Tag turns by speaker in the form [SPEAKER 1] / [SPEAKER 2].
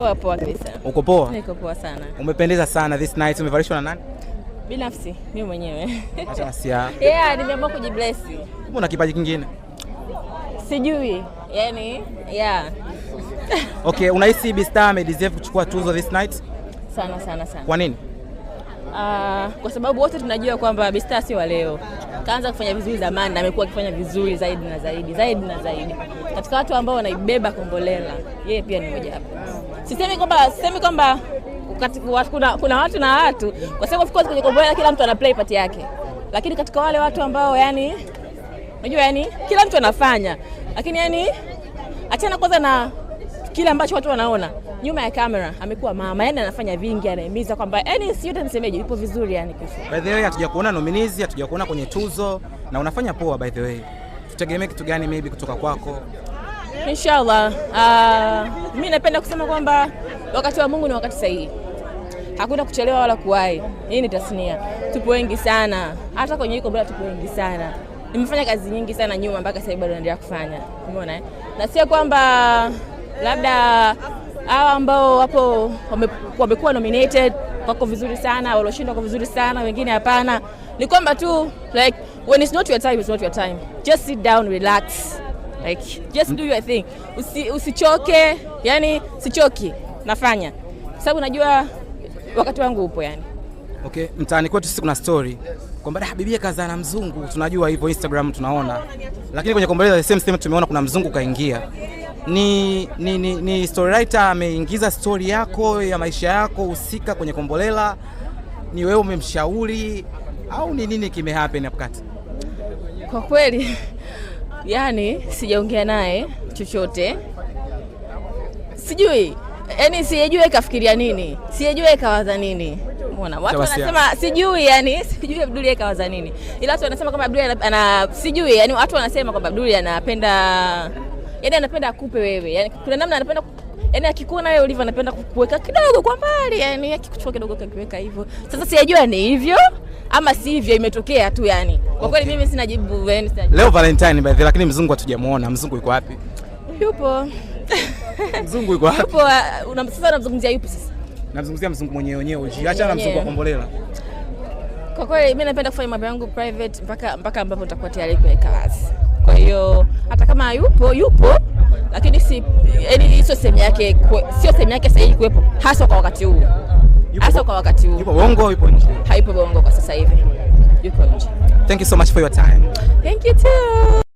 [SPEAKER 1] Poa poa kabisa.
[SPEAKER 2] Uko poa?
[SPEAKER 1] Niko poa sana.
[SPEAKER 2] Umependeza sana this night. Umevalishwa na nani?
[SPEAKER 1] Binafsi mimi mwenyewe.
[SPEAKER 2] Acha masia.
[SPEAKER 1] Yeah, nimeamua kujibless.
[SPEAKER 2] Kumbe una kipaji kingine?
[SPEAKER 1] Sijui. Yani, yeah.
[SPEAKER 2] Okay, unahisi Bstar amedeserve kuchukua tuzo this night?
[SPEAKER 1] Sana sana sana.
[SPEAKER 2] Kwa nini?
[SPEAKER 1] Kwa sababu wote tunajua kwamba Bstar sio wa leo. Kaanza kufanya vizuri zamani na amekuwa akifanya vizuri zaidi na zaidi, zaidi na zaidi. Katika watu ambao wanaibeba Kombolela, yeye pia ni mmoja wapo. Sisemi kwamba kuna watu na watu, kwa sababu of course kwenye Kombolela kila mtu ana play part yake, lakini katika wale watu ambao yani, unajua yani kila mtu anafanya, lakini yani achana kwanza na kile ambacho watu wanaona nyuma ya kamera, amekuwa mama, yani anafanya vingi, anahimiza kwamba yani sio hata nisemeje, yupo vizuri yani kiufupi.
[SPEAKER 2] By the way, hatuja kuona nominees, hatuja kuona kwenye tuzo na unafanya poa by the way. Tutegemee kitu gani maybe kutoka kwako?
[SPEAKER 1] Inshallah. Mi napenda kusema kwamba wakati wa Mungu ni wakati sahihi, hakuna kuchelewa wala kuwahi. Hii ni tasnia, tupo wengi sana, hata kwenye hii Kombolela tupo wengi sana. Nimefanya kazi nyingi sana nyuma, mpaka sasa hivi bado naendelea kufanya, umeona eh? Na sio kwamba labda hawa ambao wapo wamekuwa nominated wako vizuri sana, walioshinda wako vizuri sana, wengine hapana. Ni kwamba tu like when it's not your time, it's not your time. Just sit down, relax, like just do your thing. Usichoke, yani sichoki, nafanya sababu najua wakati wangu upo yani.
[SPEAKER 2] Okay, mtaani kwetu sisi kuna story kwamba Habibia kazaa na mzungu, tunajua hivyo Instagram tunaona, lakini kwenye Kombolela the same same tumeona kuna mzungu kaingia. Ni story writer ameingiza story yako ya maisha yako husika kwenye Kombolela, ni wewe umemshauri au ni nini kimehappen hapo kati?
[SPEAKER 1] Kwa kweli yani sijaongea naye chochote, sijui yani, sijajua kafikiria nini, sijajua kawaza nini. Umeona watu
[SPEAKER 2] Tabasia.
[SPEAKER 1] Wanasema sijui, yani sijui Abduli kawaza nini, ila watu wanasema kama Abduli ana sijui, yani watu wanasema kwamba Abduli anapenda, yani anapenda akupe wewe, yani kuna namna anapenda, yani akikuona wewe ulivyo anapenda kukuweka kidogo kwa mbali, yani akikuchukua kidogo kakiweka hivyo. Sasa sijajua ni hivyo ama si hivyo, imetokea tu yani. Kwa kweli mimi sina jibu, yani sina jibu.
[SPEAKER 2] Leo Valentine by the way, lakini mzungu hatujamuona. Mzungu yuko wapi?
[SPEAKER 1] Yupo.
[SPEAKER 2] Mzungu yuko wapi?
[SPEAKER 1] Yupo. Sasa unamzungumzia yupi sasa?
[SPEAKER 2] Namzungumzia mzungu mwenyewe wenyewe, achana na mzungu wa Kombolela.
[SPEAKER 1] Kwa kweli mimi napenda kufanya mambo yangu private mpaka ambapo nitakuwa tayari kuweka wazi. Kwa hiyo hata kama yupo yupo, lakini si yani sio sehemu yake, sio sehemu yake sahihi kuwepo, hasa kwa wakati huu, hasa kwa wakati huu.
[SPEAKER 2] Yupo Bongo au yupo nje?
[SPEAKER 1] Hayupo Bongo kwa sasa hivi, yuko nje.
[SPEAKER 2] Thank you so much for your time.
[SPEAKER 1] Thank you too.